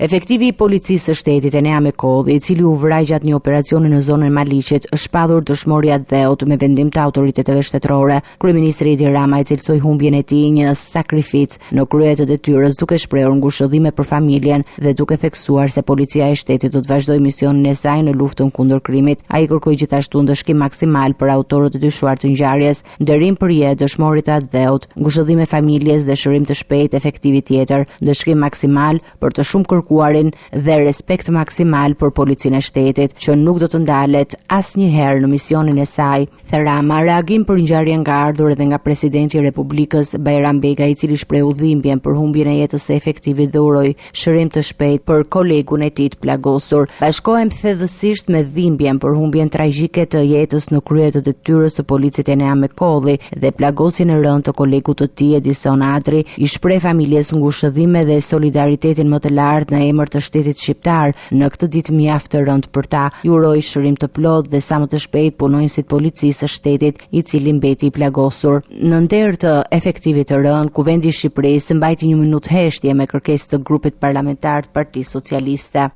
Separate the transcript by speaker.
Speaker 1: Efektivi i Policisë së Shtetit, Enea Mekolli, i cili u vra gjatë një operacioni në zonën e Maliqit, është shpallur dëshmor i atdheut me vendim të autoriteteve shtetërore. Kryeministri Edi Rama e cilësoi humbjen e tij një sakrificë në krye të detyrës, duke shprehur ngushëllime për familjen dhe duke theksuar se Policia e Shtetit do të vazhdojë misionin e saj në luftën kundër krimit. Ai kërkoi gjithashtu ndëshkim maksimal për autorët e dyshuar të ngjarjes. Nderim për jetë dëshmorit të atdheut, ngushëllime familjes dhe shërim të shpejtë efektivit tjetër, ndëshkim maksimal për të shumëkërkuarin dhe respekt maksimal për policinë e shtetit, që nuk do të ndalet asnjëherë në misionin e saj, tha Rama. Reagim për ngjarjen ka ardhur edhe nga presidenti i Republikës, Bajram Begaj, i cili shprehu dhimbjen për humbjen e jetës së efektivit dhe uroi shërim të shpejtë për kolegun e tij të plagosur. Bashkohem thellësisht me dhimbjen për humbjen tragjike të jetës në krye të detyrës së policit Enea Mekolli dhe plagosjen e rëndë të kolegut të tij Edison Adri, i shpreh familjes ngushëllime dhe solidaritetin më të lartë në emër të shtetit shqiptar në këtë ditë mjaft të rëndë për ta. I uroj shërim të plotë dhe sa më të shpejtë punonjësit të policisë së shtetit i cili mbeti i plagosur. Në nder të efektivit të rënë, Kuvendi i Shqipërisë mbajti një minutë heshtje me kërkesë të grupit parlamentar të Partisë Socialiste.